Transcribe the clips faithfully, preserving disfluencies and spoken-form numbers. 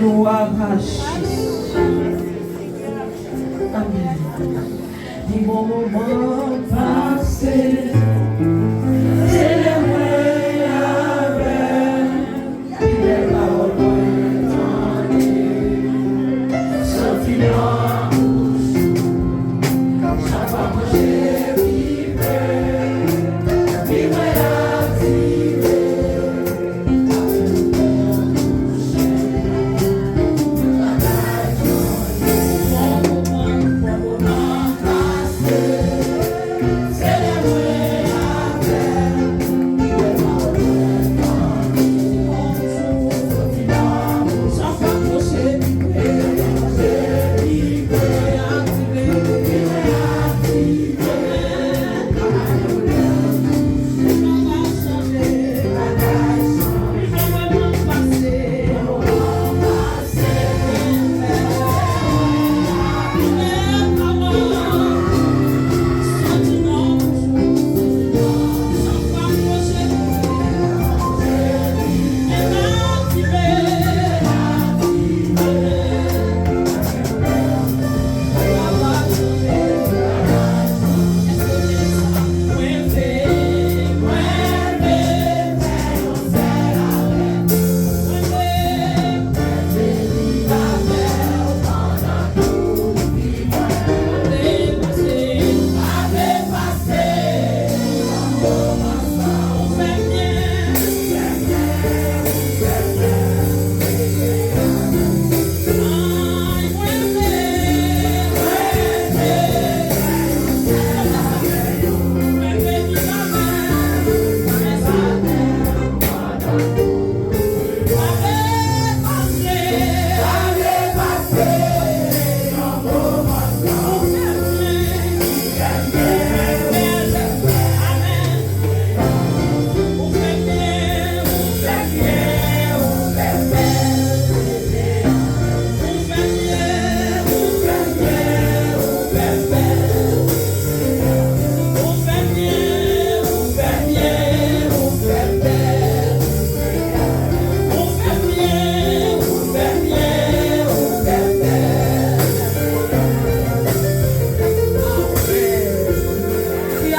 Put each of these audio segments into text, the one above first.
Nou arache. Amèn. Pi bon moman pase, se lè mwen avè l. Pi bèl pawòl mwen tande, soti nan bouch ou. Chak fwa mwen cheve, pi mwen atire.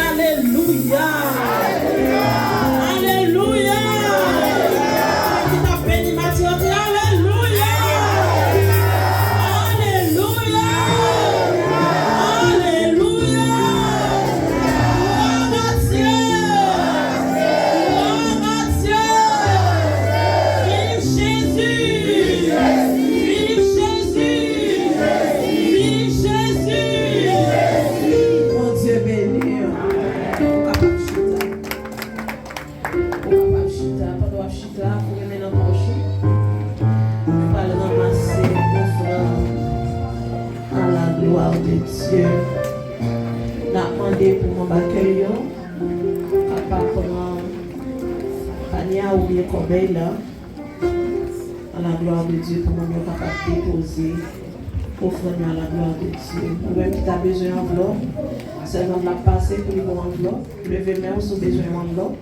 Alelouya! Alelouya! Ki t ap beni maten an, di alelouya! Alelouya! Alelouya! Glwa a Dye! Glwa a Dye! Viv Jezi! Viv Jezi! Viv Jezi! Bondye beni w. Ou kapab chita. Ou kapab chita. Pandan w ap chita, foure men nan pòch ou. Nou pral ranmase ofrann à la gloire de Dieu. N ap mande pou manm akèy yo kapab pran panye a oubyen kòbèy la. À la gloire de Dieu, pou moun yo kapab depoze ofrann yo à la gloire de Dieu. Ou menm ki ta bezwen anvlòp, sèvant la ap pase pou li ba w anvlòp. Leve men w si w bezwen yon anvlòp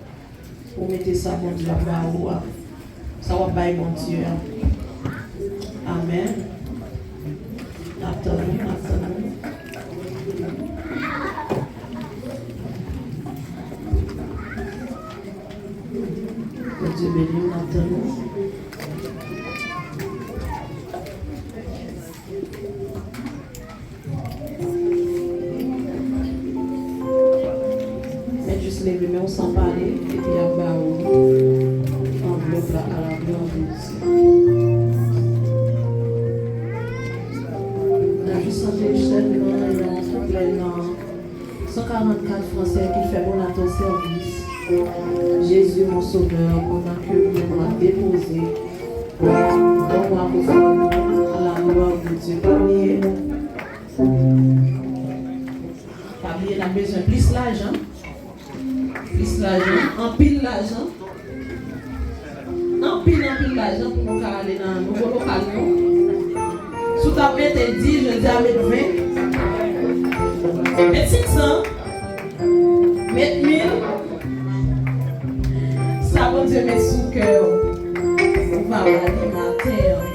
pou w mete sa Bondye ap ba ou a, sa w ap bay Bondye a. Amèn. N ap tann ou, n ap tann ou. Bondye beni w, n ap tann ou. Men jis leve men w san pale, epi y ap ba ou anvlòp la à la gloire de Dieu. N ap jis chante sèlman yon kouplet nan san karannkat fransè ki fè bon la ton sèvis. Jésus mon sauveur, pandan ke moun yo ap depoze, bon, ap ofri à la gloire de Dieu. Pa bliye, pa bliye, n ap bezwen plis lajan. Plis lajan, anpil lajan. Anpil, anpil lajan pou nou ka ale nan nouvo lokal nou. Si w t ap mete dis, jodi a met ven. Met senk san. Met mil. Sa Bondye met sou kè w, ou va ba li maten an.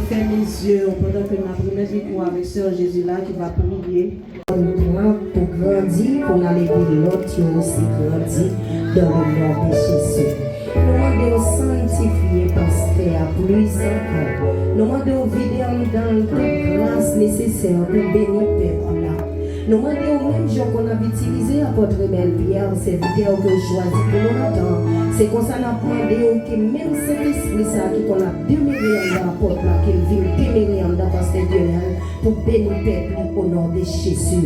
Ferme les yeux pendant que n ap remèt mikwo avèk sè Jezi la ki va priye. Pou grandi, pou n al ede lòt yo osi grandi dans le nom de Jésus. Nou mande w sanktifye pastè a plis ankò. Nou mande w vide anndan l tout gras nesesè pou beni pèp la. Nou mande w menm jan w konn ap itilize apòt Rebèl Pyè, sèvitè w ke w chwazi pou nou lontan. Se konsa n ap mande w ke menm Sentespri sa a ki konn ap demere anndan apòt la, ke l vin demere anndan pastè Dionel pou beni pèp li o non de Jezi.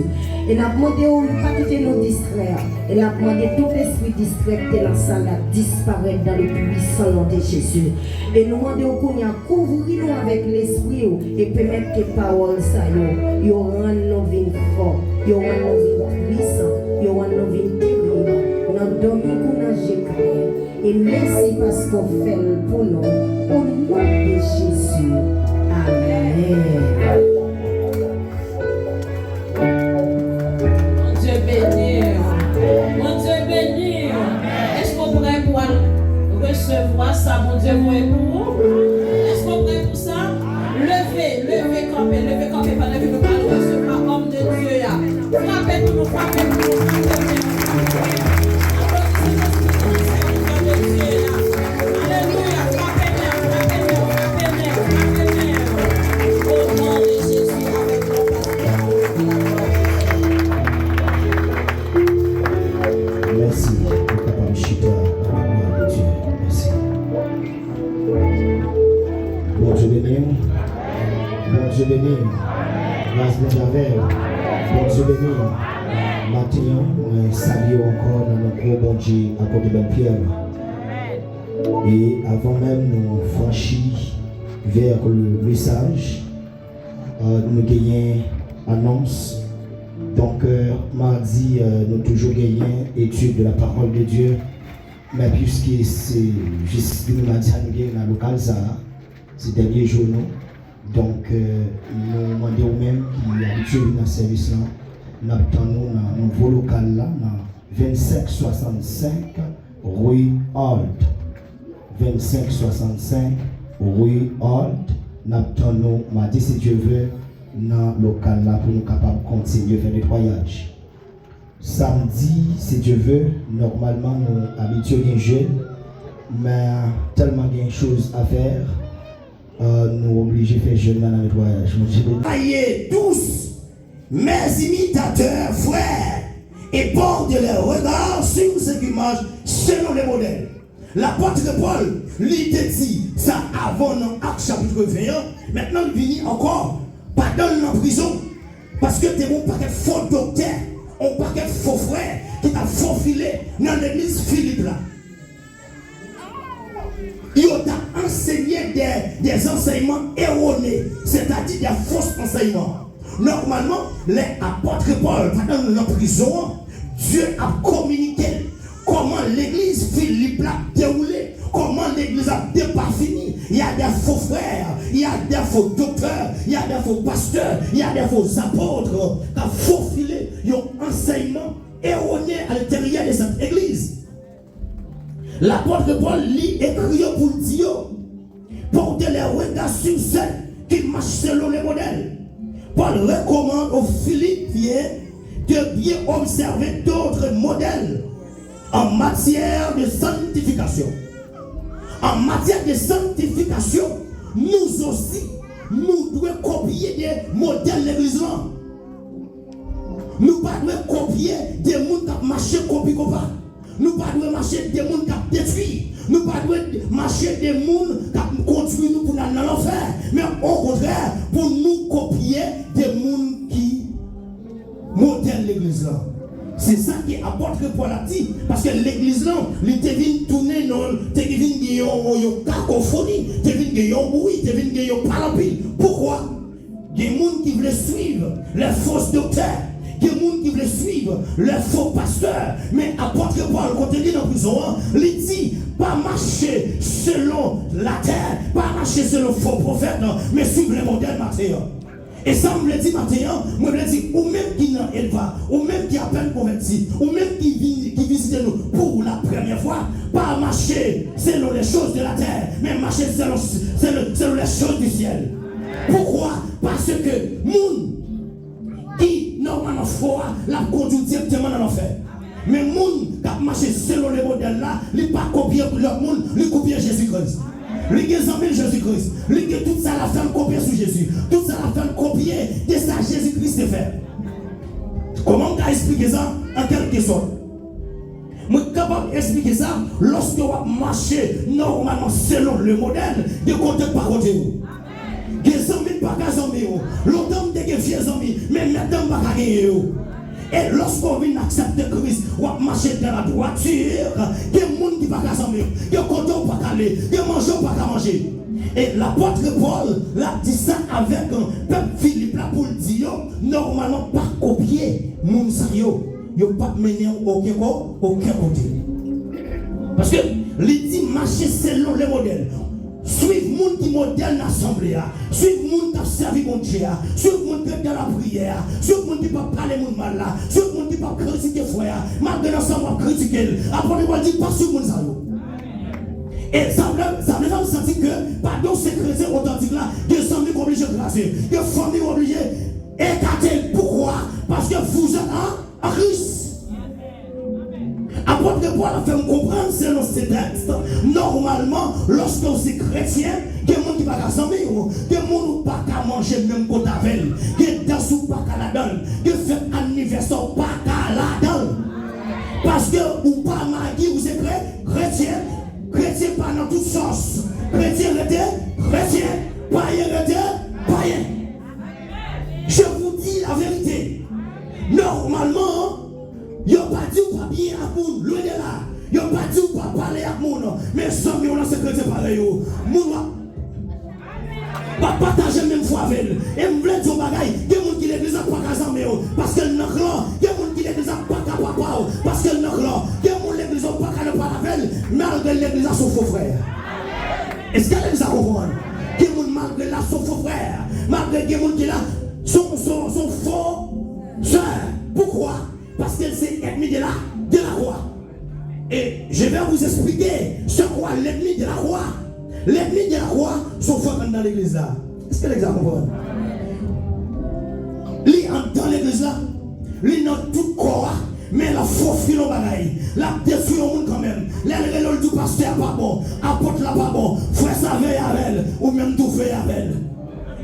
E n ap mande w pa kite nou distrè. E n ap mande tout espri distrè ki te nan sal la disparèt dans le puissant nom de Jésus. E nou mande w kounye a kouvri nou avèk Lespri w e pèmèt ke pawòl sa yo, yo rann nou vin fò, yo rann nou vin pwisan, yo rann nou vin terib, nan dòmi kou nan je klè. E mèsi paske w fè l pou nou, o non de Jezi. Amèn. Bondye beni w. Bondye beni w. Èske w prè pou al resevwa sa Bondye voye pou ou? Èske w prè pou sa? Leve, leve kanpe, leve kanpe pandan ke nou pral resevwa òm de Dye a. Frape pou nou, frape pou nou, frape pou nou. Aplodi Sentespri pou sèvitè de Dye a. Alelouya, frape men, frape men, frape men, frape men. O non de Jezi, avèk non pastè. Mèsi, nou kapab chita pou la glwa de Dye. Mèsi. Bondye beni w. Bondye beni w. Gras Bondye avè w. Bondye beni w. Maten an, mwen salye w ankò nan non gwo Bondye apot Rebèl Pyè la. E avan menm nou franchi vè le mesaj, euh, nou genyen anons. Donk, euh, madi, euh, nou toujou genyen etid de la parole de Dieu. Men piske se jis demen madi a nou gen nan lokal sa a, se dènye jou nou. Donk, euh, nou mande w menm ki abitye vin nan sèvis lan, n ap tann ou nan nouvo lokal la, nan vennsenk swasannsenk rue Holt. Vennsenk swasannsenk rue Holt, n ap tann ou madi, si Dye vle, nan lokal la pou nou kapab kontinye fè netwayaj. Samdi, si Dye vle, nòmalman nou abitye gen jèn, men tèlman gen choz a fè, euh, nou oblije fè jèn nan nan netwayaj. Soyez douces, mes imitateurs, frères, et portez les regards sur ceux qui marchent selon le modèle. Lapòt Pòl, li te di sa avan nan Ak chapit ven an, mentnan li vini ankò, pandan l nan prizon, paske te gen yon pakèt fo doktè, yon pakèt fo frè ki t ap fofile nan legliz Filip la. Yo t ap ansenye de, de ansèyman ewone, sètadi de fo ansèyman. Nòmalman, lè apòt Pòl pa t nan prizon an, Dye ap kominike l kòman legliz Filip la ap dewoule, kòman legliz ap depafini. Y a de fo frè, y a de fo doktè, y a de fo pastè, y a de fo apot k ap fofile yon ansèyman ewone alenteryè de sèt legliz. Lapòt Pòl, li ekri yo pou l di yo, portez les regards sur ceux qui marchent selon le modèle. Paul recommande aux Philippiens de bien observer d'autres modèles en matière de sanctification. An matyè de sanktifikasyon, nou osi, nou dwe kopye de modèl legliz lan. Nou pa dwe kopye de moun k ap mache konpi konpa. Nou pa dwe mache de moun k ap detwi. Nou pa dwe mache de moun k ap kondwi nou pou n al nan lanfè. Men okontrè, pou nou kopye de moun ki modèl legliz lan. Se sa ke apot Pòl ap di, paske legliz lan, li te vin tounen nan, te vin gen yon, yon kakofoni, te vin gen yon bri, te vin gen yon pale anpil. Poukwa? Gen moun ki vle swiv lè fo doktè, gen moun ki vle swiv lè fo pastè, men apot Pòl, kote li nan prizon an, li di, pa mache selon latè, pa mache selon fo pwofèt, men swiv le modèl Matye an. E sa m vle di maten an, mwen vle di ou menm ki nan Elva, ou menm ki apèn konvèti, ou menm ki vin, ki vizite nou pou la premyè fwa, pa mache selon les choses de la terre, men mache selon, selon, selon les choses du ciel. Poukwa? Paske moun ki nòmalman fò a, l ap kondui w dirèkteman nan lanfè. Men moun k ap mache selon le modèl la, li pa kopye lòt moun, li kopye Jezi Kris. Li gen zanmi l Jezi Kris. Li gen tout sa l ap fè l kopye sou Jezi. Tout sa l ap fè l kopye de sa Jezi Kris te fè. Kòman m ka esplike sa? An kèlke sòt, mwen kapab esplike sa, lòske w ap mache nòmalman selon le modèl, gen kote k pa kote w. Gen zanmi k pa ka zanmi w. Lontan m te gen vye zanmi, men mentnan m pa ka genyen yo. E lòske w vin aksepte Kris, w ap mache dans la droiture, gen moun ki pa ka zanmi w, gen kote w pa ka ale, gen manje w pa ka manje. E lapòt Pòl, l ap di sa avèk pèp Filip la pou l di yo, nòmalman pa kopye moun sa yo. Yo p ap mennen w okenn ko-, okenn kote. Paske li di mache selon le modèl. Swiv moun ki modèl nan asanble a. Swiv moun k ap sèvi Bondye a. Swiv moun k ret nan lapriyè a. Swiv moun ki p ap pale moun mal la. Swiv moun ki p ap kritike frè a. Malgre nan asanble w ap kritike l. Apot Pòl di pa swiv moun sa yo. E sa vle, sa vle fè m santi ke pa gen yon sèl kretyen otantik la, gen zanmi w oblije kraze, gen fanmi w oblije ekate. Poukwa? Paske vous êtes en, en Christ. Apot Pòl ap fè m konprann, selon se tèks, nòmalman, lòske w se kretyen, gen moun ki pa ka zanmi w, gen moun ou pa ka manje menm kote avè l, gen dans ou pa ka ladan l, gen fèt anivèsè ou pa ka ladan l. Paske ou pa magi, ou se kre-, kretyen. Kretyen pa nan tout sòs. Kretyen rete kretyen. Payen rete payen. Je vous dis la vérité. Nòmalman, yo pa di w pa byen ak moun, lwen de la. Yo pa di w pa pale ak moun. Men zanmi w lan se kretyen parèy ou. Moun w ap W ap pataje menm fwa avè l. E m vle di w yon bagay, gen moun ki legliz la pa ka zanmi w, paske l nan klan. Gen moun ki legliz la pa ka papa w, paske l nan klan. Gen moun legliz la w pa ka nan pale avè l, malgre legliz la se yon fo frè. Èske legliz la konprann? Gen moun malgre l la se yon fo frè, malgre gen moun ki la se yon, se yon, se yon fo sè. Poukwa? Paske l se ènmi de la, de la kwa. E je vais vous expliquer c'est quoi l'ennemi de la croix. L'ennemi de la croix, se yon frè k anndan legliz la. Èske legliz la konprann? Li anndan legliz la. Li nan tout kò a. Men l ap fofile yon bagay. L ap detwi yon moun kanmenm. Lè l rele w, l di w pastè a pa bon. Apot la pa bon. Frè sa veye avè l. Ou menm tou veye avè l.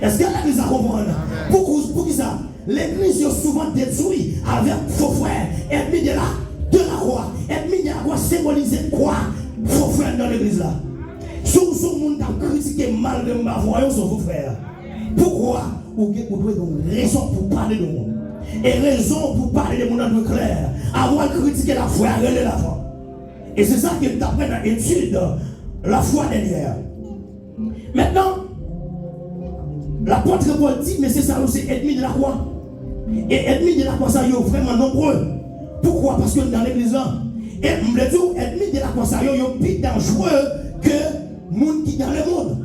Èske legliz la konprann? Pou kou-, poukisa? Legliz yo souvan detwi avèk fo frè, ènmi de la, de la kwa. Ènmi de la kwa senbolize kwa, fo frè nan legliz la. Si w se yon moun k ap kritike malgre m pa vwayon, se yon fo frè. Poukwa? Ou gen, ou dwe gen yon rezon pou pale de moun. E rezon pou pale de moun nan dwe klè. Avan w al kritike l ap fè, rele l avan. E se sa ke m t aprann nan etid lafwa dènyè. Mentnan, lapòt Pòl di, mesye sa yo se ènmi de lakwa. E ènmi de lakwa sa yo vrèman nonbre. Poukwa? Paske yo nan legliz lan. E m vle di w, ènmi de lakwa sa yo, yo pi danjere ke moun ki nan lemonn.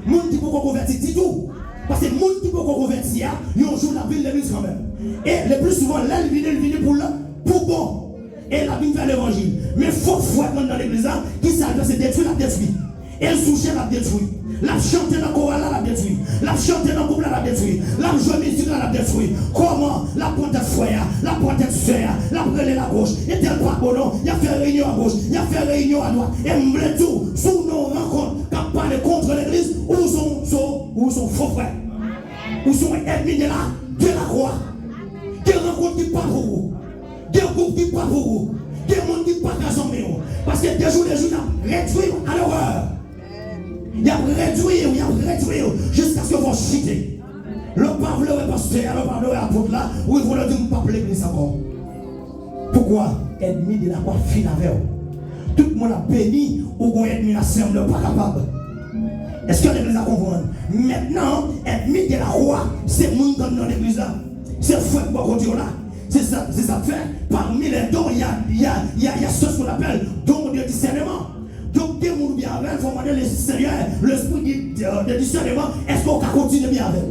Moun ki poko konvèti ditou. Paske moun ki poko konvèti a, yon jou l ap vin legliz kanmenm. E le pli souvan, lè l vini, l vini pou l, pou bon. E l ap vin fè levanjil. Men fo frè k anndan legliz la, ki sa l fè? Se detwi l ap detwi. E l sou chè, l ap detwi. L ap chante nan koral la, l ap detwi. L ap chante nan gwoup la, l ap detwi. L ap jwe mizik la, l ap detwi. Kòman? L ap pran tèt frè a, l ap pran tèt sè a, l ap rele l agoch. Entèl pa bon non, y ap fè reyinyon agoch, y ap fè reyinyon adwat. E m vle di w, si w nan yon rankont k ap pale kont legliz, ou se yon, se yon, ou se yon fo frè. Ou se yon ènmi de la, de lakwa. Gen rankont ki pa pou ou. Gen gwoup ki pa pou ou. Gen moun ki pa ka zanmi w. Paske de jou de jou, y ap redwi w a lòrè. Y ap redwi w, y ap redwi w, jiskaske fò w chite. Lè w pa vle wè pastè a, lè w pa vle wè apot la, ou rive w di m p ap legliz ankò. Poukwa? Ènmi de lakwa fin avè w. Tout moun ap beni, ou gon ènmi nan sèm nan, ou pa kapab. Èske legliz la konprann? Mentnan, ènmi de lakwa, se moun k anndan legliz la. Se frè k bò kote w la. Se sa, se sa k fè, parmi les dons, il y a, il y a, il y a, il y a ce qu'on appelle don de discernement. Donk, gen moun ou byen avè l, fò w mande le Seigneur, lespri de, de, de discernement, èske w ka kontinye byen avè l?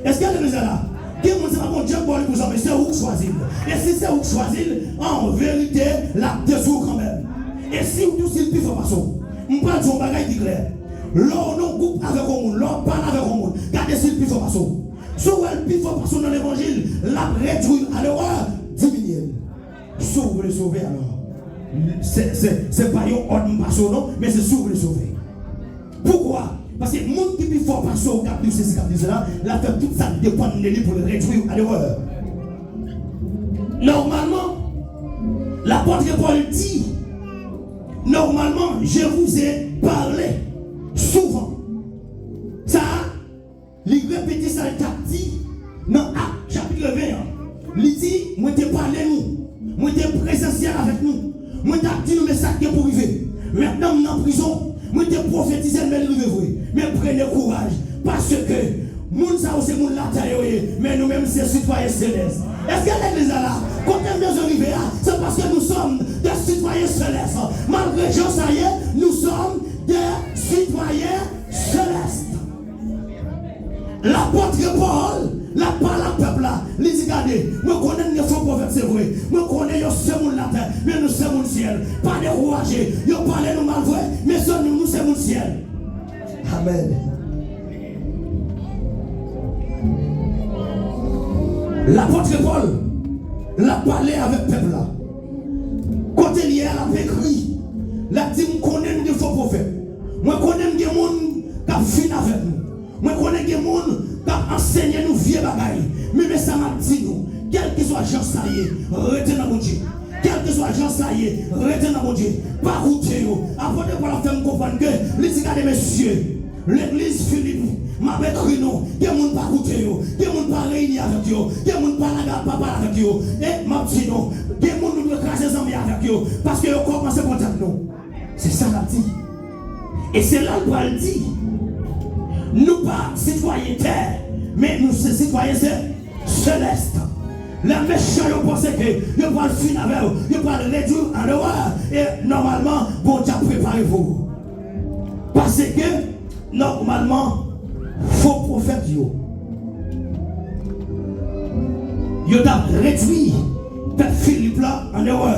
Èske legliz la la? Gen moun se pa Bondye k ba w li pou zanmi, se ou k chwazi l. E si se ou k chwazi l, an verite, l ap detwi w kanmenm. E si w tou si l pi fò pase w. M pral di w yon bagay ki klè. Lè w nan gwoup avèk yon moun, lè w pale avèk yon moun, k Gade si l pi fò pase w. Si w wè l pi fò pase w nan levanjil, l ap redwi w a lerè, diminye l. Si w vle sove, alò, se, se, se pa yon òd m pase w non, men se si w vle sove. Poukwa? Paske moun ki pi fò pase w, k ap di w sesi, k ap di w sela, l ap fè tout sa k depann de li pou l redwi w a lerè. Nòmalman, lapòt Pòl di, nòmalman, je vous ai parlé souvent. Sa a, li repete sa l t ap di nan Ak chapit ven an. Li di, mwen te pale nou, mwen te prezansyèl avèk nou, mwen t ap di nou, men sa k gen pou rive. Mentnan m nan prizon, mwen te pwofetize l, men l rive vre. Men prenez courage, paske moun sa yo se moun latè yo ye, men nou menm se sitwayen selès. Èske legliz la la? Kote m bezwen rive a, se paske nous sommes des citoyens célestes. Malgre jan sa ye, nous sommes des citoyens célestes. Lapòt Pòl, l ap pale ak pèp la, li di, gade, mwen konnen n gen fo pwofèt, se vre. Mwen konnen yo se moun latè, men nou se moun syèl. Pa dekouraje, yo pale nou mal vre, men se nou, nou se moun syèl. Amèn. Lapòt Pòl, l ap pale avèk pèp la. Kote l ye a, l ap ekri. L ap di, m konnen n gen fo pwofèt. Mwen konnen n gen moun k ap fin avèk nou. Mwen konnen gen moun k ap ansenye nou vye bagay. Men, men sa m ap di nou, kèlkeswa jan sa ye, rete nan Bondye. Kèlkeswa jan sa ye, rete nan Bondye. Pa koute yo. Apot Pòl ap fè m konprann ke li di, gade mesye, legliz Filip, m ap ekri nou, gen moun pa koute yo, gen moun pa reyini avèk yo, gen moun pa laga, pa pale avèk yo. E m ap di nou, gen moun nou dwe kraze zanmi avèk yo, paske yo kòmanse kontak nou. Se sa l ap di. E se la l pral di, nou pa sitwayen tè, men nou se sitwayen se selès. Lè mechan yo panse ke yo pral fin avè w, yo pral redwi w a lerè, e nòmalman, Bondye ap prepare pou ou. Paske, nòmalman, fo pwofèt yo, yo t ap redwi pèp Filip la an erè.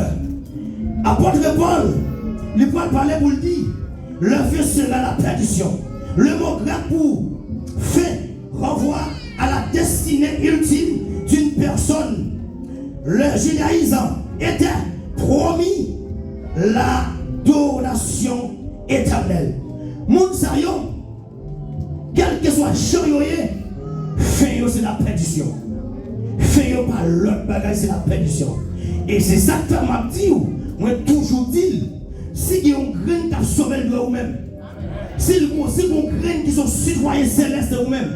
Apot Pòl, li pral pale pou l di, le fin sera la perdition. Le mo grèk pou fin renvoie à la destinée ultime d'une personne. Le judaïsme était promis la damnation éternelle. Moun sa yo, kèlkeswa jan yo ye, fen yo se la pèdisyon. Fen yo pa lòt bagay, se la pèdisyon. E se sa k fè m ap di w, mwen toujou di l, si gen yon grenn k ap sove l, dwe ou menm. Si l gon, si gon grenn ki se yon sitwayen selès, se ou menm.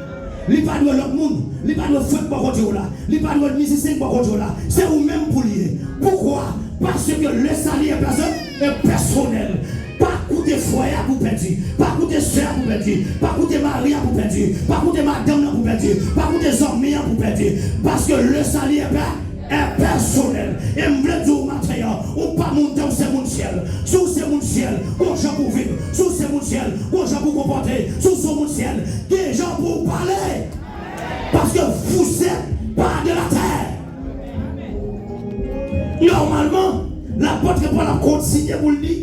Li pa dwe lòt moun. Li pa dwe frè k bò kote w la. Li pa dwe mizisyen k bò kote w la. Se ou menm pou l ye. Poukwa? Paske le salut est pèsonèl, est pèsonèl. Pa koute frè a pou pèdi. Pa koute sè a pou pèdi. Pa koute mari a pou pèdi. Pa koute madanm nan pou pèdi. Pa koute zanmi an pou pèdi. Paske le salut est pè-, enpèsonèl. E m vle di w maten an, ou pa moun tè, ou se moun syèl. Si w se moun syèl, gon jan pou w viv. Si w se moun syèl, gon jan pou w konpòte. Si w se moun syèl, gen jan pou w pale. Paske vous êtes pas de la terre. Nòmalman, lapòt Pòl ap kontinye pou l di,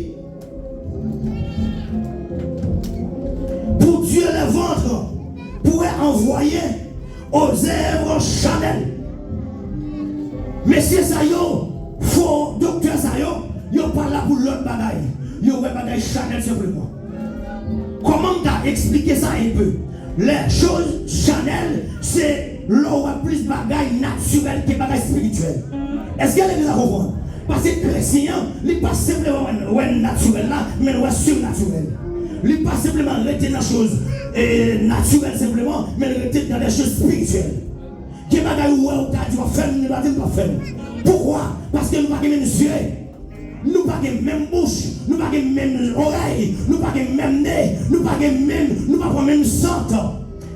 pour tuer les ventres, pour envoyer aux œuvres charnelles. Mesye sa yo, fo doktè sa yo, yo pa la pou lòt bagay. Yo wè bagay chanèl senpleman. Kòman m ka eksplike sa un peu? Les choses charnelles, se lè w wè plis bagay natirèl ke bagay espirityèl. Èske legliz la konprann? Paske kretyen an, li pa senpleman wè, wè natirèl la, men l wè sirnatirèl. Li pa senpleman rete nan choz, e, natirèl senpleman, men l rete nan de choz espirityèl. Gen bagay ou wè, ou ka di w ap fè l, li pa di l p ap fè l. Poukwa? Paske nou pa gen menm zye. Nou pa gen menm bouch. Nou pa gen menm zòrèy. Nou pa gen menm ne. Nou pa gen menm, nou pa pran menm sant.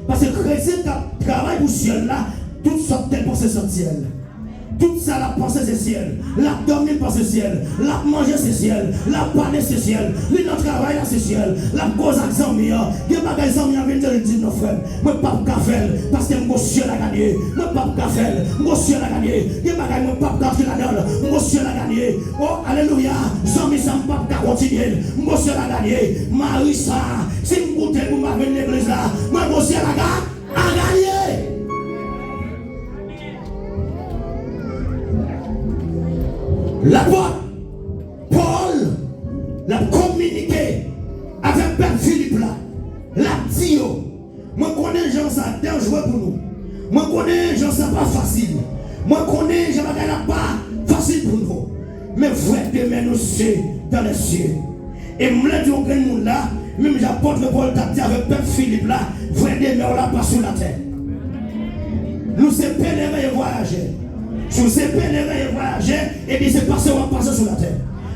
Paske kretyen k ap travay pou syèl la, tout sa w te panse se syèl. Tout sa l ap panse se syèl. L ap dòmi, l panse syèl. L ap manje, se syèl. L ap pale, se syèl. Li nan travay la, se syèl. L ap koze ak zanmi an. Gen bagay zanmi an vin di l, di, non, frè m, mwen p ap ka fè l, paske m gon syèl a gade. Mwen p ap ka fè l, m gon syèl a gade. Gen bagay mwen p ap ka antre ladan l, m gon syèl a gade. O, alelouya, zanmi sa, m p ap ka kontinye l, m gon syèl a gade. Mari sa, si m koute l pou m pa vin legliz la, mwen gon syèl a gade. A Lapòt Pòl, l ap kominike avèk pèp Filip la. L ap di yo, mwen konnen jan sa danjre pou nou. Mwen konnen jan sa pa fasil. Mwen konnen jan bagay la pa fasil pou nou. Men vrè demen nou se dans les cieux. E m vle di yon grenn moun la, menm jan apot Pòl t ap di avèk pèp Filip la, vrè demen w la pa sou latè. Nou se pèleren e vwayajè. Si w se pèleren e vwayajè, ebyen se pase w ap pase sou latè.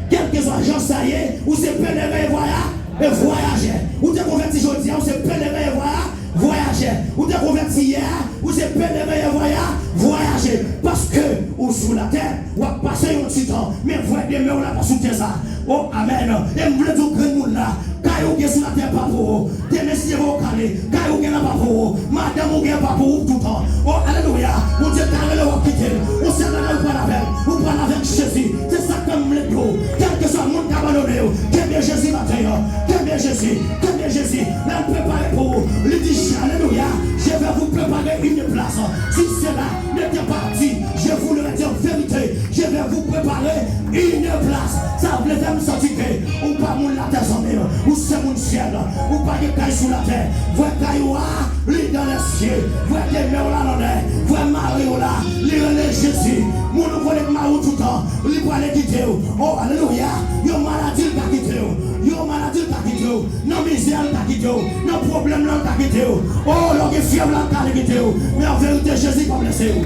Kèlkeswa jan sa ye, ou se pèleren e vwaya-, e vwayajè. Ou te konvèti jodi a, ou se pèleren e vwaya-, vwayajè. Ou te konvèti yè a, ou se pèleren e vwaya-, vwayajè. Paske ou sou latè, w ap pase yon ti tan, men vrè demen w la pa sou tè sa. O, amèn. E m vle di w grenn moun la, kay ou gen sou latè pa pou ou. Demen si Dye vle w kale, kay ou gen la pa pou ou. Madanm ou gen pa pou ou toutan. O, alelouya. Bondye ta rele w ap kite l. Yon sèl bagay ou pral avè l. Ou pral avèk Jezi. Se sa k fè m vle di w. Kèlkeswa moun k abandone yo, kenbe Jezi maten an. Kenbe Jezi. Kenbe Jezi. Lè l prepare pou ou, li di, alelouya, je vais vous préparer une place. Si cela n'était pas dit, je vous l'aurais dit en vérité. Je vais vous préparer une place. Sa vle fè m santi ke ou pa moun latè, zanmi m. Ou se moun syèl. Ou pa gen kay sou latè. Vrè kay ou a, li dans les cieux. Vrè demen w la nan lè. Vrè mari w la, li rele Jezi. Moun ou konnen k mari w toutan, li prale kite w. O, alelouya. Yon maladi l ka kite w. Yon maladi l ka kite w. Nan mizè a l ka kite w. Nan pwoblèm lan l ka kite w. O, lè w gen fyèv la l ka ale kite w. Men an verite, Jezi p ap lèse w.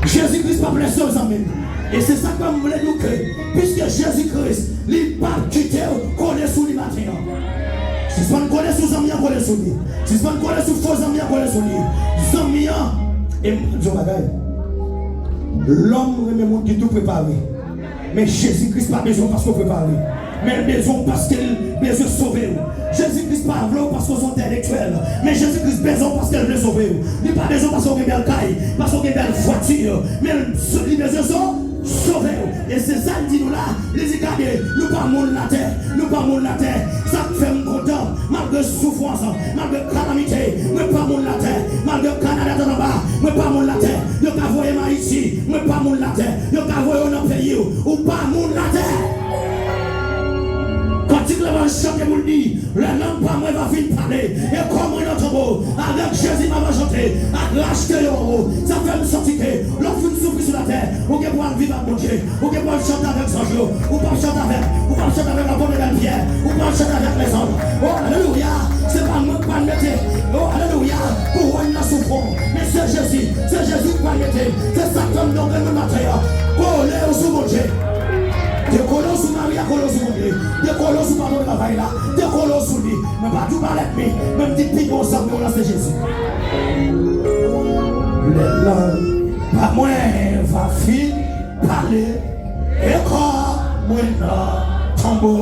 Jezi Kris p ap lèse w, zanmi m. E se sa k fè m vle di w ke, piske Jezi Kris, li p ap kite w kole sou li maten an. Sispann kole sou zanmi an, kole sou li. Sispann kole sou fo zanmi an, kole sou li. Zanmi an, e m di w bagay. Lòm renmen moun ki tou prepare. Men Jezi Kris pa bezwen w paske w prepare. Men l bezwen w paske l bezwen sove w. Jezi Kris pa vle w paske w se entèlektyèl. Men Jezi Kris bezwen w paske l vle sove w. Li pa bezwen w paske w gen bèl kay, paske w gen bèl vwati. Men l, li bezwen so-, sove w. E se sa l di nou la. Li di, gade, nou pa moun latè. Nou pa moun latè. Sa k fè m kontan. Malgre soufrans, malgre kalamite, mwen pa moun latè. Malgre Kanada tèt anba, mwen pa moun latè. Yo ka voye m Ayiti, mwen pa moun latè. Yo ka voye w nan peyi w, ou pa moun latè. Kantik la va chante pou l di, les langues pa mwen va fin pale, e kò mwen nan tonbo, avèk Jezi m ava chante, ak rachte yo anwo. Sa fè m santi ke lè w fin soufri sou latè, ou gen pou al viv ak Bondye. Ou gen pou al chante avèk zanj yo. Ou p ap chante avèk, ou p ap chante avèk apot Legal Pyè. Ou p ap chante avèk lèzòm. O, alelouya. Se pa mwen k pral mete, o, alelouya, kouwòn nan sou fwon w. Men se Jezi. Se Jezi k pral mete l. Se sa k fè m di w grenn moun maten an, kole w sou Bondye. Dekole w sou mari a, kole w sou Bondye. Dekole w sou patwon travay la. Dekole w sou li. Mwen pa di w pa lènmi, men m di pi bon zanmi w lan se Jezi. Les langues pa mwen va fin pale, e kò mwen nan tonbo.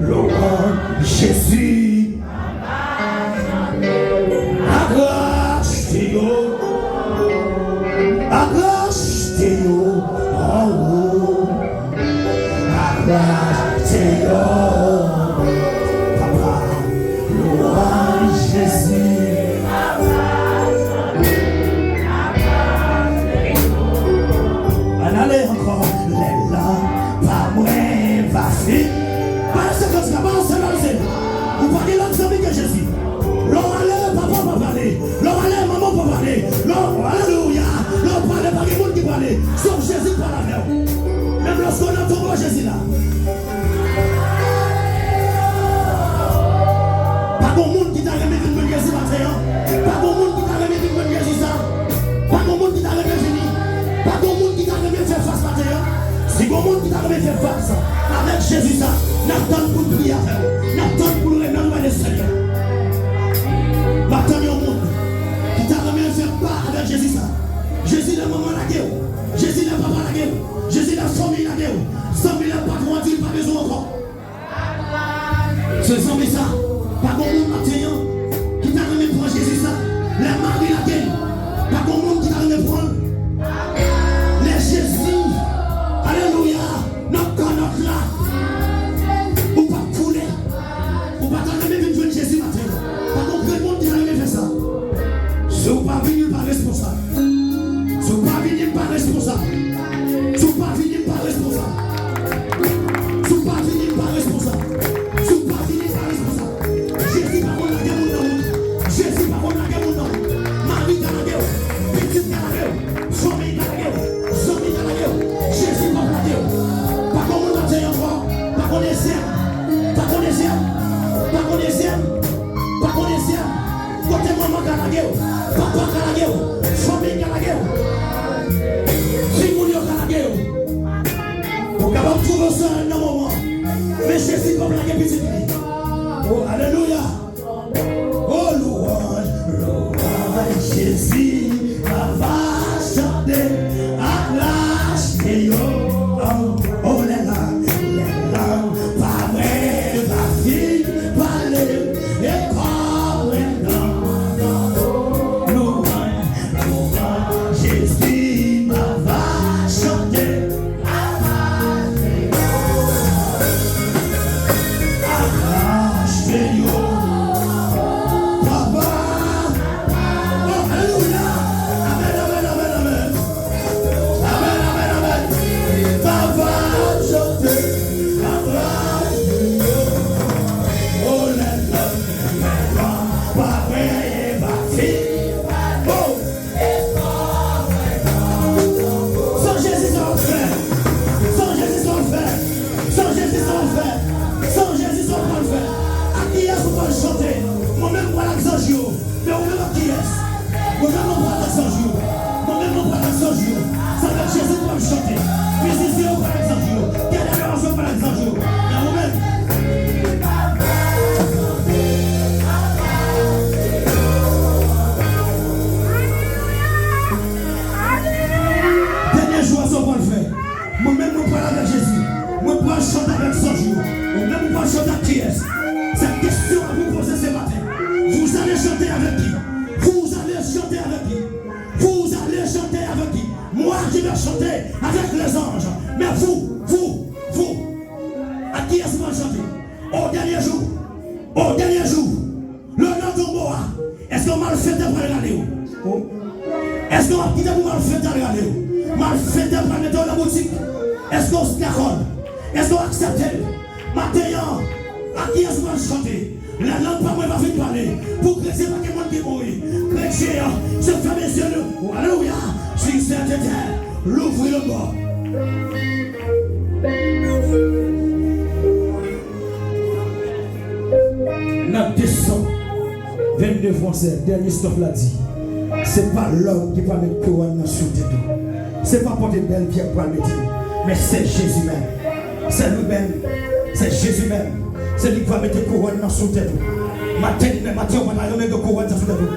Louanj Jezi. Ak rachte yo, ak rachte yo anwo. Ak rachte yo. Papa, louanj Jezi. Ann ale ankò. Les langues pa mwen va fin. Pa lese kantik la, pa lese, pa lese. Ou pa gen lòt zanmi ke Jezi. Lè w ale, papa w pa pale. Lè w ale, manman w pa pale. Lè w, alelouya. Lè w pale, pa gen moun ki pale. Sòf Jezi k pale avè w. Menm lòske w nan tonbo, Jezi la. Pa gon moun ki ta renmen vin jwenn Jezi maten an. Pa gon moun ki ta renmen vin jwenn Jezi sa. Pa gon moun ki ta renmen vini. Pa gon moun ki ta renmen fè fas maten an. Si gon moun ki ta renmen fè fas avèk Jezi sa, n ap tann pou n priye avè w. N ap tann pou n renmen nou, Senyè. M ap tann yon moun ki ta renmen fè pa avèk Jezi sa. Jezi lè manman lage w. Jezi lè papa lage w. Jezi lè fanmi lage w. Zanmi lè patwon an di l pa bezwen w ankò. Se zanmi sa. Pa gon moun maten an ki ta renmen pran Jezi sa. Lè mari lage l, pa gon moun ki ta renmen pran l. Lè Jezi, alelouya, nan kanòt la, ou p ap koule. Ou pa ta renmen vin jwenn Jezi maten an. Pa gon grenn moun ki ta renmen fè sa. Si w pa vini, l pa responsab. Si w pa vini, l pa responsab. Sa nan moman. Men Jezi p ap lage pitit li. Oh, alelouya. Oh, louanj, louanj, Jezi, m va chante ak rachte yo. Oh, oh, lè lang, lè lang pa mwen va fin pale, e kò mwen nan louanj. Louanj Jezi, m va chante. Achte yo. Papa. Oh, alelouya. Amèn, amèn, amèn, amèn. Amèn, amèn, amèn, amèn. Papa, chante. Achte yo. Oh, lè lang, lè lang pa mwen va fin. Oh. San Jezi sa w fè. San Jezi sa w fè. San Jezi sa w fè. San Jezi sa w pral fè. Ak kiyès ou pral chante? Mwen menm m pral ak zanj yo. Men ou menm ak kiyès? Mwen menm mwen pral ak zanj yo. Mwen menm mwen pral ak zanj yo. Sa vle di Jezi pral chante. Mizisyen yo pral ak zanj yo. Kè dadorasyon pral ak zanj yo. Men ou menm. Dènye jou a, sa w pral fè? Mwen menm, mwen pral avèk Jezi. Mwen pral chante avèk zanj yo. Ou menm, ou pral chante ak kiyès? Sèt kesyon a pou w poze se maten. Vous allez chanter avec qui? Vous allez chanter avec qui? Vous allez chanter avec qui? Moi, je vais chanter avec les anges. Mais vous, vous, vous, ak kiyès ou pral chante? O dènye jou, o dènye jou, lè w nan tonbo a, èske yon malfetè pral rale w? Èske w ap kite pou malfetè al rale w? Malfetè pral mete w nan boutik? Èske w dakò? Èske w aksepte l? Maten an, ak kiyès ou pral chante? Lè lang pa mwen va fin pale. Pou kretyen, pa gen moun ki mouri. Kretyen an, se fèmen zye nou. Alelouya. Si sèten tè, louvri le bò. Nan de san vennde fransè, dènye stòf la di, se pa lòm ki pral met kouwòn nan sou tèt ou. Se pa pòtebèl pyè k pral mete l, men se Jezi menm. Se li menm. Se Jezi menm. Se li k pral mete kouwòn nan sou tèt ou. Maten, maten, ou pa ta renmen gen kouwòn sa sou tèt ou?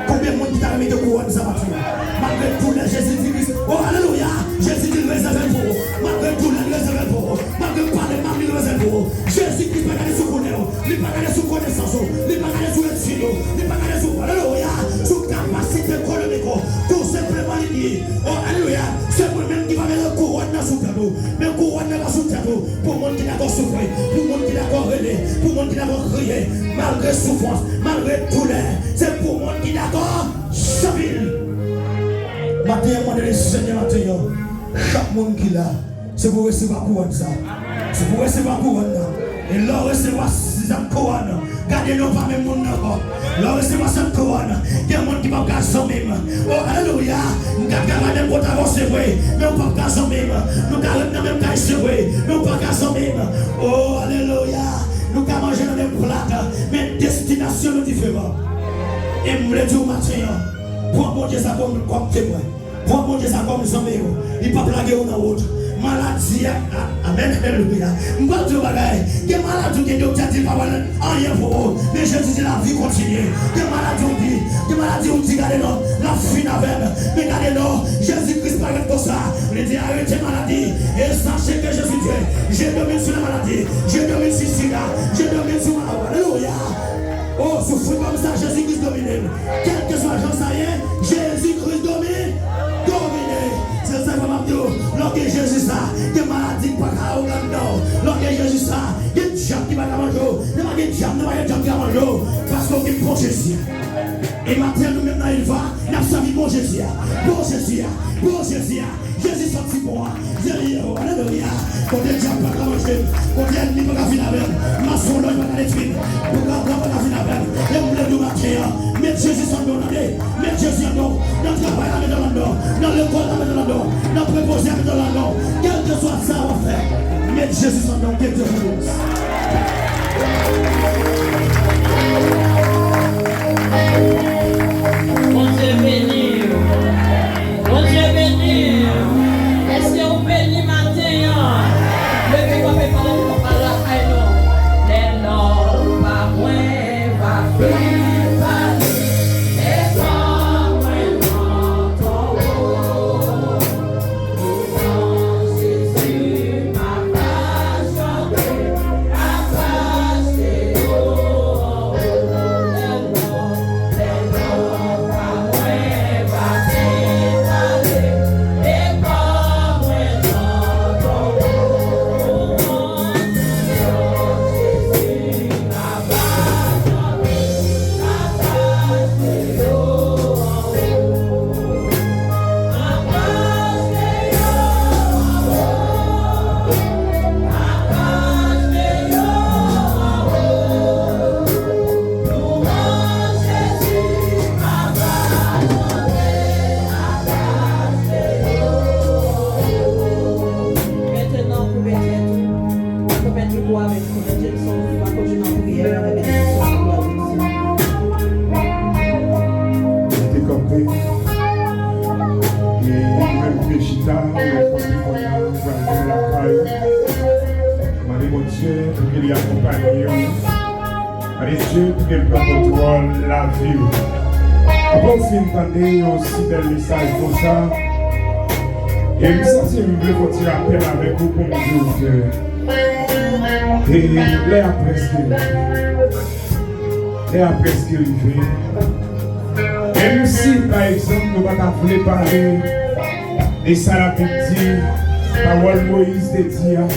Konbyen moun ki ta renmen gen kouwòn sa maten an? Malgre doulè, Jezi di Kris, oh, alelouya! Jezi di l rezève l pou ou. Malgre doulè, l rezève l pou ou. Malgre pale mal, li rezève l pou ou. Jezi Kris pa gade sou koulè w, li pa gade sou konesans ou, li pa gade sou etid ou, li pa gade sou, alelouya, sou kapasite ekonomik ou. Tou senpleman, li di, oh, alelouya, se mwen menm ki va mete kouwòn nan sou tèt ou. Men kouwòn nan pa sou tèt ou pou moun ki dakò soufri, pou moun ki dakò rele, pou moun ki dakò kriye, malgre soufrans, malgre doulè. Se pou moun ki dakò chanpil. Maten an, mande Lesenyè maten an, chak moun ki la, se pou resevwa kouwòn sa. Se pou resevwa kouwòn nan. E lè w resevwa sèt kouwòn, gade non pa menm moun nan ankò. Lè w resevwa sèt kouwòn, gen moun ki p ap ka zanmi m. Oh, alelouya! M ka travay menm kote avè w, se vre, men w p ap ka zanmi m. Nou ka ret nan menm kay, se vre, men w p ap ka zanmi m. Oh, alelouya! Nou ka manje nan menm plat, men destinasyon nou diferan. E m vle di w maten an, pran Bondye sa kòm, kòm temwen. Pran Bondye sa kòm zanmi w. Li p ap lage w nan wout. Maladi a, a, amèn, alelouya. M pral di w bagay. Gen maladi ou gen, doktè di l pa pral anyen pou ou. Men Jezi di lavi kontinye. Gen maladi ou di, gen maladi ou di, gade non, l ap fin avè m. Men gade non, Jezi Kris pa ret konsa. Li di, arrêtez maladie et sachez que je suis Dieu. Je domine sur la maladie. Je domine sur sida. Je domine sur maladi. Alelouya. Oh, soufri kòm sa, Jezi Kris domine l. Kèlkeswa jan sa ye, Jezi Kris domine, domine. Se sa k fè m ap di w, lè w gen Jezi sa, gen maladi ki pa ka awogan anndan w. Lè w gen Jezi sa, gen dyab ki pa ka manje w. Lè pa gen dyab, nan pa gen dyab ki ka manje w. Paske w gen bon Jezi a. E maten an, nou menm nan Elva, n ap sèvi bon Jezi a. Bon Jezi a. Bon Jezi a. Jezi sòti bon an. Jezi, oh, alelouya. Kote dyab pa ka manje m. Kote ènmi pa ka vin avè m. Masonlòj pa ka detwi m. Ouragan pa ka vin avè m. E m vle di w maten an, met Jezi anndan w, tande. Met Jezi anndan w. Nan travay la, met l anndan w. Nan lekòl la, met l anndan w. Nan prepoze a, met l anndan w. Kèlkeswa sa w ap fè, met Jezi anndan w. Ke Dye beni w. Bondye beni w. Bondye beni w. Èske w beni maten an? Leve Ou avèk Frè Jackson, nou va kontinye nan priyè avèk benediksyon pou Bondye. Rete kanpe. E ou menm ki chita, ou kanpe kounye a, ou pral gen lakay ou. Mande Bondye pou ke li akonpanye w. Mande Dye pou ke l pran kontwòl lavi w. Apre w fin tande yon si bèl mesaj konsa, e m santi m vle fè yon ti rapèl avèk ou pou m di w ke E lè a prèske rive. Lè a prèske rive. Menm si, pa egzanp, nou pa ta vle pale de sa Labib di, pawòl Moyiz te di a.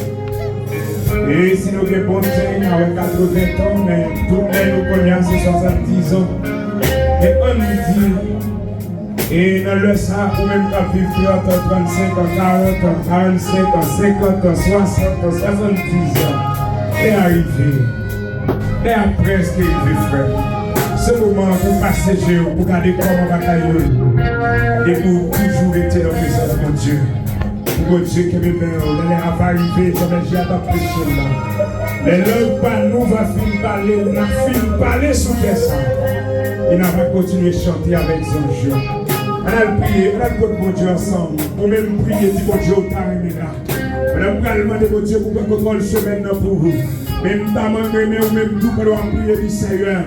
E si nou gen bon tan, n a wè katreven tan, men tout lè nou kounye a se swasanndizan. Men ann di, E nan lè sa a, ou menm k ap viv trant an, trannsenk an, karant an, karannsenk an, senkant an, swasant an, swasanndizan, lè a rive. Lè a prèske rive, frè m. Se moman an pou w pase je w, pou w gade kòman bagay yo ye. E pou w toujou rete nan prezans Bondye. Pou Bondye kenbe men w, lè lè a va rive, jan bèje a t ap preche l la. Lè lang pa nou va fin pale, n a fin pale sou tè sa. E n a va kontinye chante avèk zanj yo. Ann al priye, ann al kot Bondye ansanm. Ou menm priye, di Bondye ou ta renmen la. Pandan m pral mande Bondye pou pran kontwòl semèn nan pou ou. Men m ta renmen ou menm tou pandan w ap priye, di Seyè,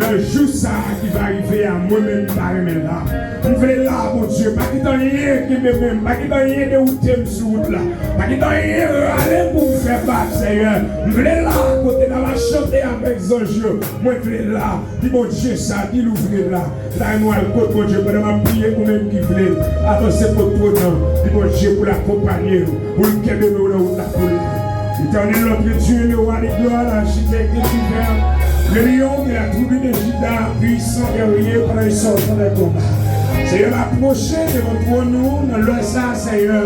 nan jou sa a ki va rive a, mwen menm m pa renmen la. M vle la, Bondye. Pa kite anyen kenbe men m. Pa kite anyen dewoute m sou wout la. Pa kite anyen rale m pou m fè bak, Seyè. M vle la, kote n a va chante avèk zanj yo. Mwen vle la. Di Bondye sa, di l ou vle la. La, nou al kot Bondye. Pandan m ap priye, ou menm ki vle avanse kot twòn nan, di Bondye pou l akonpanye w. Pou l kenbe men w nan wout la pou l. Éternel, notre Dieu, le roi de gloire, l'architecte divin, le lion de la tribu de Juda, puissant guerrier, prêt sortant des combats. Seyè, n apwoche devan twòn ou nan lè sa a, Seyè,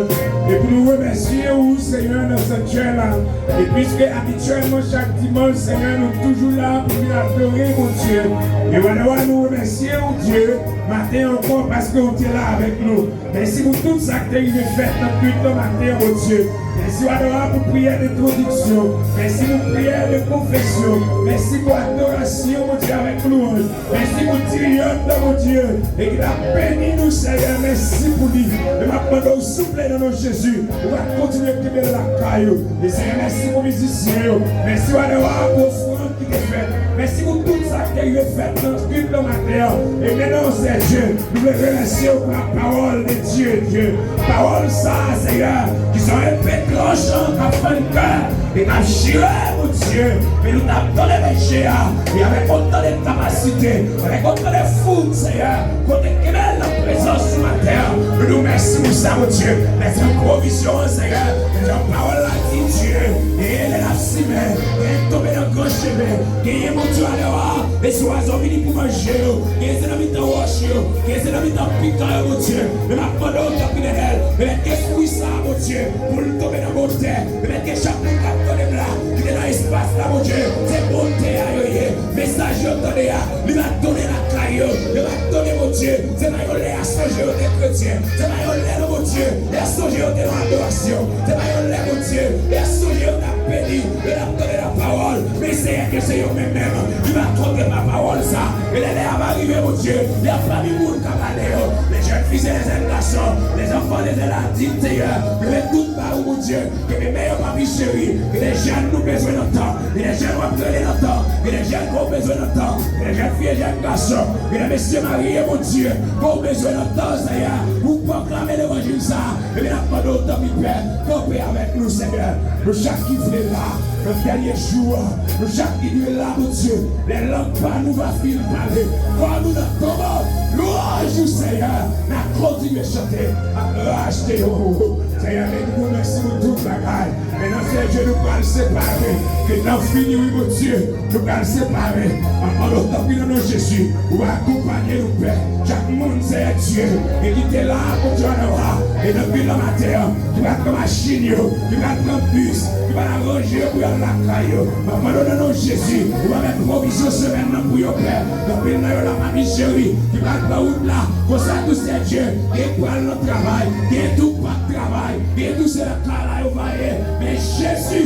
e pou nou remèsye ou, Seyè, nan sanktyè la. E piske abityèlman chak dimanch, Seyè, nou toujou la pou vin adore, Bondye. E wadè wa, nou remèsye ou, Dye, maten ankò, paske ou te la avèk nou. Mèsi pou tout sa k te rive fèt nan kwit nan maten an, Bondye. Mèsi, wadè wa, pou priyè entwodiksyon. Mèsi pou priyè de konfesyon. Mèsi pou adorasyon, Bondye, avèk lwanj. Mèsi pou tiriyòt la, Bondye, e ki t ap beni nou, Seyè. Mèsi pou li. E m ap mande w, souple, nan non Jezi, ou va kontinye kenbe l lakay ou. E, Seyè, mèsi pou mizisyen yo. Mèsi, wadè wa, pou ofrann ki te fèt. Mèsi pou tout sa ki te rive fèt nan kwit nan maten an. E mentnan, Seyè Dye, nou vle remèsye w pou la pawòl de Dye, Dye. Pawòl sa a, Seyè, ki se yon epe tranchan k ap fann kè e k ap chire, Bondye. Men nou t ap tande bèje a, e avèk otan de kapasite, avèk otan de foug, Seyè, kote kenbe l nan prezans ou maten an. Nou di w mèsi pou sa, Bondye. Mèsi pou pwovizyon an, Seyè. Jan pawòl la di, Dye, e lè l ap simen, e tonbe nan gran chemen. Genyen, Bondye, alè a, e swazo vini pou manje yo. Genyen se nan mitan wòch yo. Genyen se nan mitan pikan yo, Bondye. Men m ap mande w, tanpri, Letènèl, pèmèt ke fwi sa a, Bondye, pou l tonbe nan bon tè. Pèmèt ke chak moun k ap tande m la, ki te nan espas la, Bondye, se bon tè a yo ye. Mesaj yo tande a, li va tounen lakay yo. Yo va tounen, Bondye. Se pa yon lè a sonje yo te kretyen. Se pa yon lè, non, Bondye, y a sonje yo te nan adorasyon. Se pa yon lè, Bondye, y a sonje yo t ap beni, yo t ap tande lapawòl. Men Seyè, ke se yo menm menm ki va kontre pa pawòl sa. E lè, lè a va rive, Bondye, y a pami moun k ap ale yo. Les jeunes filles et les jeunes garçons, les enfants, les jeunes adultes, Seyè, leve tout ba ou, Bondye. Kenbe men yo, papi cheri. Gen de jèn nou bezwen nan tan. Gen de jèn w ap rele nan tan. Gen de jèn ke w bezwen nan tan. Gen de jèn fi e jèn gason. Gen de mesye marye, Bondye, ke w bezwen nan tan, Seyè, pou w pwoklame levanjil sa a. Ebyen, n ap mande w, tanpri, Pè, kanpe avèk nou, Seyè. Nou chak ki vle la, nan dènye jou a, nou chak ki dwe la, Bondye. Lè lang pa nou va fin pale, kò nou nan tonbo, lwanj ou, Seyè, n a kontinye chante ak rachte yo pou ou. Seyè, men nou di w mèsi pou tout bagay. Mentnan, Seyè Dye, nou pral separe. Ke tan fini, wi, Bondye, nou pral separe. Anvan lontan, wi, nan non Jezi, ou akonpanye nou, Pè. Chak moun, Seyè Dye, e ki te la, Bondye, ann awa, e nan vil nan maten an, ki pral pran machin yo, ki pral pran bis, ki pral aranje yo pou y al lakay yo. M ap mande w nan non Jezi, ou va mèt pwovizyon semèn nan pou yo, Pè. Anpil nan yo la, papi cheri, ki pral pran wout la. Konsa tou, Seyè Dye, gen pral nan travay, gen tou p ap travay, gen tou se lakay la yo va ye. Men Jezi,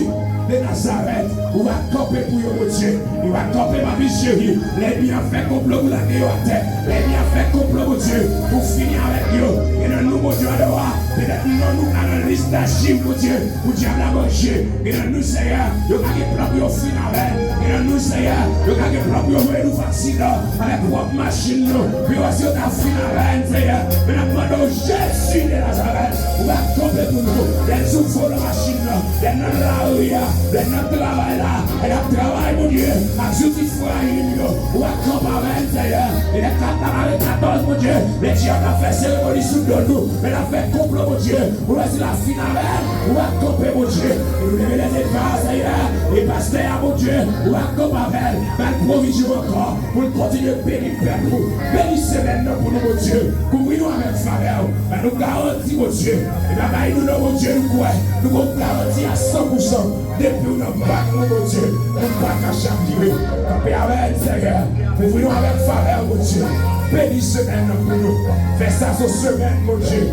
de Nazarèt, ou va kanpe pou yo, Bondye. Ou va kanpe, papi cheri. Lènmi an fè konplo pou lage yo atè. Lènmi an fè konplo, Bondye, pou fini avèk yo. Gen nan nou, Bondye, adwa, petèt non nou ka nan lis dachiv, Bondye, pou dyab la manje. Gen nan nou, Seyè, yo ka gen plan pou yo fin avè n. Gen nan nou, Seyè, yo ka gen plan pou yo voye nou fè aksidan avèk pwòp machin nou. Pou yo wè si yo ta fin avè n, Seyè. Men n ap mande w, Jezi de Nazarèt, ou va kanpe pou nou. Lè n sou volan machin nan, lè n nan lari a, lè n nan travay la, lè n ap travay, Bondye, ak zouti frayil yo, ou va kanpe avè n, Seyè. E lè k ap mare katòz, Bondye, lè dyab la fè seremoni sou do nou, lè l ap fè konplo, Bondye, pou wè si l ap fin avè n, ou va kanpe, Bondye. E nou leve lèzefè a, Seyè, e pastè a, Bondye, ou va kanpe avè l, ba l pwovizyon ankò, pou l kontinye beni pèp ou. Beni semèn nan pou nou, Bondye. Kouvri nou avèk favè w. Ba nou garanti, Bondye. E pa bay nou non, Bondye, nou kwè. Nou gon garanti a san pou san. Depi w nan bak nou, Bondye, nou pa ka chavire. Kanpe avè n, Seyè. Kouvri nou avèk favè w, Bondye. Beni semèn nan pou nou. Fè sa se yon semèn, Bondye,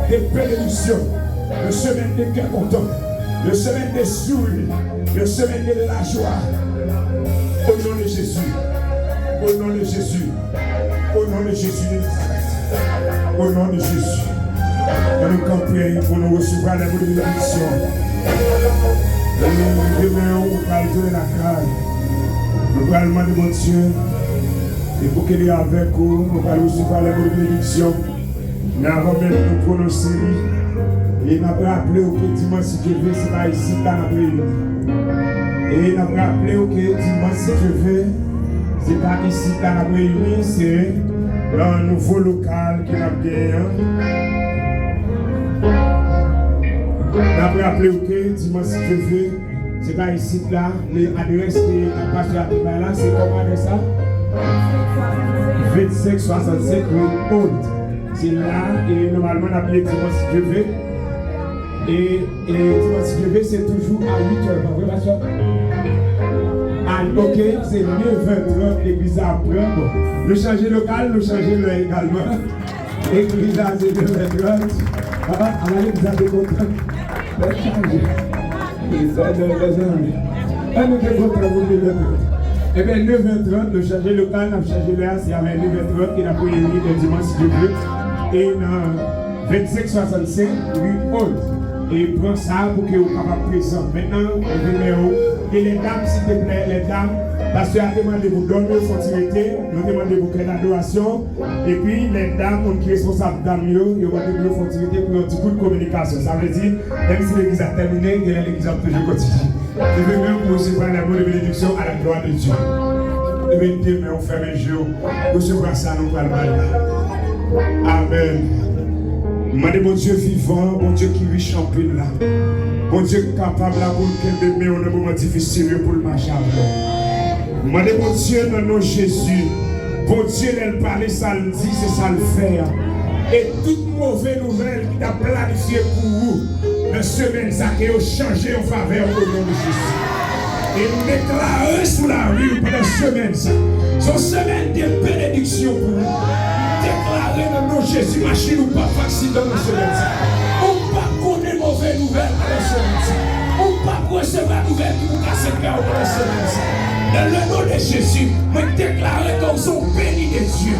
de benediksyon. Yon semèn de kè kontan. Yon semèn de souri. Yon semèn de lajwa. O non de Jezi. O non de Jezi. O non de Jezi de Nazarèt. O non de Jezi. Ann nou kanpe pou nou resevwa lè mo de benediksyon. E demen, ou pral tounen lakay. Nou pral mande Bondye. E pou ke li avèk ou, nou pral resevwa lè mo de benediksyon. Men avan menm nou pwononse li, e n ap raple w ke dimanch, si Dye vle, se pa isit la n ap reyini. E n ap raple w ke dimanch, si Dye vle, se pa isit la n ap reyini, se nan nouvo lokal ke n ap genyen an. N ap raple w ke dimanch, si Dye vle, se pa isit la, men adrès ke pastè a te bay la, se kòman adrès la? Vennsenk swasannsenk rue Holt. Se la, e nòmalman n ap ye dimanch si Dye vle. E, e dimanch si Dye vle, se toujou a uit è, pa vre, pastè? A, ok, se nevè trant legliz la ap pran. Bon, nou chanje lokal, nou chanje lè egalman. Legliz la se nevè trant. Papa, ala legliz la te kontan. Lè chanje. E sa, lè, lè chanje. Ann nou te kontan pou nevè trant. Ebyen, nevè trant, nou chanje lokal, n ap chanje lè a, se avè nevè trant ke n ap reyini nan dimanch, si Dye vle. E nan vennsenk swasannsenk rue Holt. E pran sa pou ke ou kapab prezan. Mentnan, leve men ou. E lèdam, silteplè, lèdam, pastè a te mande pou dòmi, fò ti rete, nou te mande pou kè dadorasyon. Epi, lèdam, moun ki responsab dam yo, yo mande pou yo fè yon ti rete pou yon ti kout kominikasyon. Sa vle di, menm si legliz la tèmine, genlè legliz la ap toujou kontinye. Leve men w pou resevwa lè mo de benediksyon à la gloire de Dieu. Leve demen w, fèmen je w, resevwa sa nou pral bay la. Amèn. Mande Bondye vivan, Bondye ki rich anpil la, Bondye ki kapab la pou l kenbe men w nan moman difisil yo, pou l mache avè w. Mande Bondye nan non Jezi. Bondye, lè l pale, sa l di, se sa l fè a. E tout move nouvèl ki t ap planifye pou ou nan semèn sa, ke yo chanje an favè w o non de Jezi. E m deklare sou lavi w pandan semèn sa, se yon semèn de benediksyon pou ou. M deklare nan non Jezi, machin ou p ap fè aksidan nan semèn sa. Ou p ap konnen move nouvèl pandan semèn sa. Ou p ap resevwa nouvèl ki pou kase kè w pandan semèn sa. Dans le nom de Jésus, mwen deklare ke w se yon beni de Dye.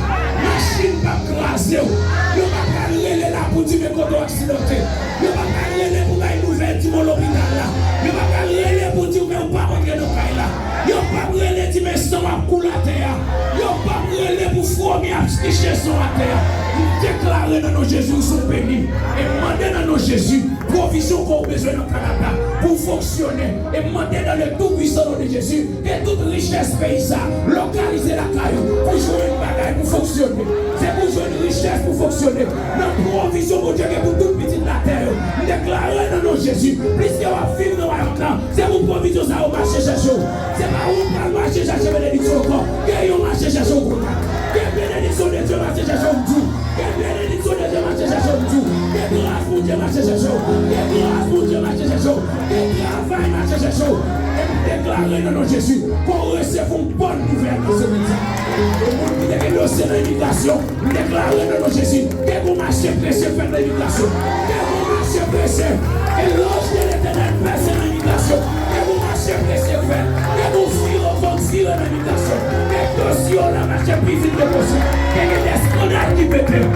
Machin p ap kraze w. Yo pa pral rele la pou di men kote w aksidante. Yo pa pral rele pou bay nouvèl di m w lopital la. Yo pa pral rele pou di w men w p ap antre nan kay la. Yo p ap rele di men san w ap koule atè a. Yo p ap rele pou fwomi ap niche san w atè a. M deklare nan non Jezi, w se yon beni. E m mande nan non Jezi, pwovizyon ke w bezwen nan Kanada pou w fonksyone. E m mande dans le tout puissant nom de Jésus, ke tout richès peyi sa lokalize lakay ou pou jwenn bagay pou fonksyone. Se pou jwenn richès pou fonksyone. Nan pwovizyon Bondye gen pou tout pitit latè yo. M deklare nan non Jezi, pliske w ap viv nan wayòm nan, se pou pwovizyon sa yo mache chèche w. Se pa ou k pral mache chèche benediksyon ankò. Ke yo mache chèche w kontan. Ke benediksyon de Dye mache chèche w, m di w. Ke benediksyon de Dye mache chèche w, m di w. Ke gras Bondye mache chèche w. Ke gras Bondye mache chèche w. Ke travay mache chèche w. E m deklare nan non Jezi, ke w resevwa yon bòn nouvèl nan semèn sa. E moun ki te gen dosye nan imigrasyon, m deklare nan non Jezi, ke gon mache prese fèt nan imigrasyon. Ke gon mache Preche. Ke lòj de Letènèl pèse nan imigrasyon. Ke nou mache preche fè. Ke nou vire kont vire nan imigrasyon. Ke dosye w la mache pi vit ke posib. Ke gen de eskandal ki pete.